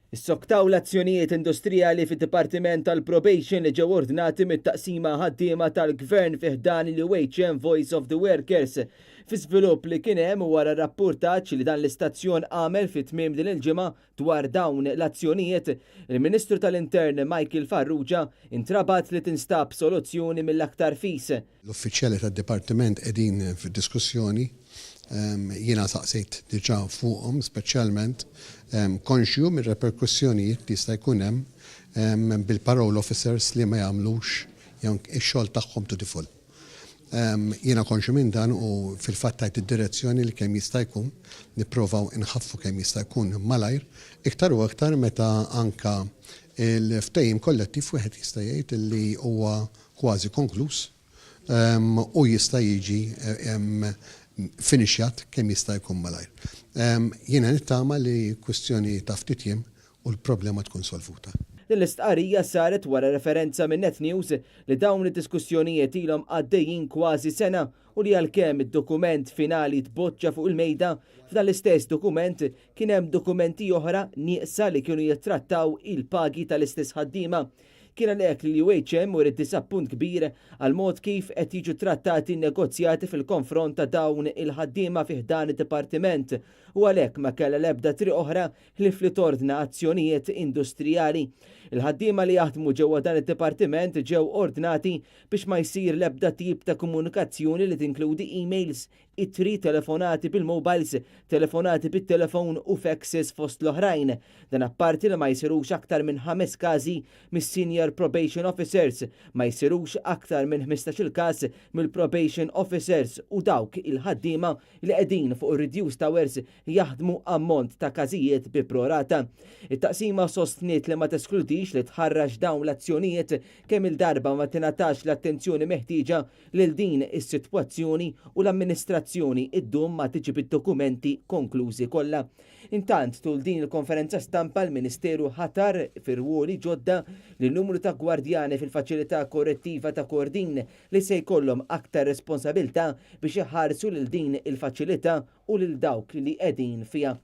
Issoktaw l-azzjonijiet industrijali fid-Dipartiment tal-Probation li ġew ordnati mit-Taqsima Ħaddiema tal-Gvern fi ħdan l-UHM Voice of the Workers. Fi żvilupp li kien hemm wara rappurtaġġ li dan l-istazzjon għamel fi tmiem din il-ġimgħa dwar dawn l-azzjonijiet, il-Ministru tal-Intern Michael Farrugia intrabat li tinstab soluzzjoni mill-aktar fis. L-uffiċjali tad-Dipartiment qegħdin fid-diskussjoni. Jiena saqsejt diġà fuqhom, speċjalment konxju mir-reperkussjonijiet li jista' jkun hemm bil-parole officers li ma jagħmlux ix-xogħol tagħhom to the full. Jiena konxju minn dan u fil-fatt tajt id-direzzjoni li kemm jista' jkun nipprovaw inħaffu kemm jista' jkun malajr, iktar u aktar meta anka il-ftehim kollettiv wieħed jista' jgħid li huwa kważi konkluż u jista' jiġi finixjat kemm jista' jkun malajr. Jiena nittama li kwistjoni ta' ftit jiem u l-problema tkun solvuta. Din l-istqarrija saret wara referenza minn Net News li dawn id-diskussjonijiet ilhom għaddejjin kważi sena u li għalkemm id-dokument finali tboċċa fuq il-mejda, f'dan l-istess dokument kien hemm dokumenti oħra nieqsa li kienu jittrattaw il-pagi tal-istess ħaddiema. Kien għalhekk li l-UHM uriet disappunt kbir għal mod kif qed jiġu trattati n-negozjati fil-konfront ta' dawn il-ħaddiema fi ħdan id-dipartiment u għalhekk ma kellha l-ebda triq oħra ħlief li tordna azzjonijiet industrijali. Il-ħaddiema li jaħdmu ġewwa dan id-dipartiment ġew ordnati biex ma jsir l-ebda tip ta' komunikazzjoni li tinkludi emails, ittri, telefonati bil-mobiles, telefonati bit-telefon u faxes fost l-oħrajn. Dan apparti li ma jsirux aktar minn 5 każi mis-Senior Probation Officers, ma jsirux aktar minn 15-il każ mill-Probation Officers u dawk il-ħaddiema li qegħdin fuq reduced hours jaħdmu ammont ta' każijiet bi prorata. It-taqsima sostniet li ma teskludix li tħarrax dawn l-azzjonijiet kemm il-darba ma tingħatax l-attenzjoni meħtieġa lil din is-sitwazzjoni u l-amministrazzjoni iddum ma tiġi bid-dokumenti konklużi kollha. Intant, tul din il-konferenza stampa l-Ministeru ħatar fir-ruoli ġodda li numru ta' gwardjani fil-faċilità korrettiva ta' Kordin li se jkollhom aktar responsabilità biex iħarsu lil din il-faċilità u lil dawk li qegħdin fiha.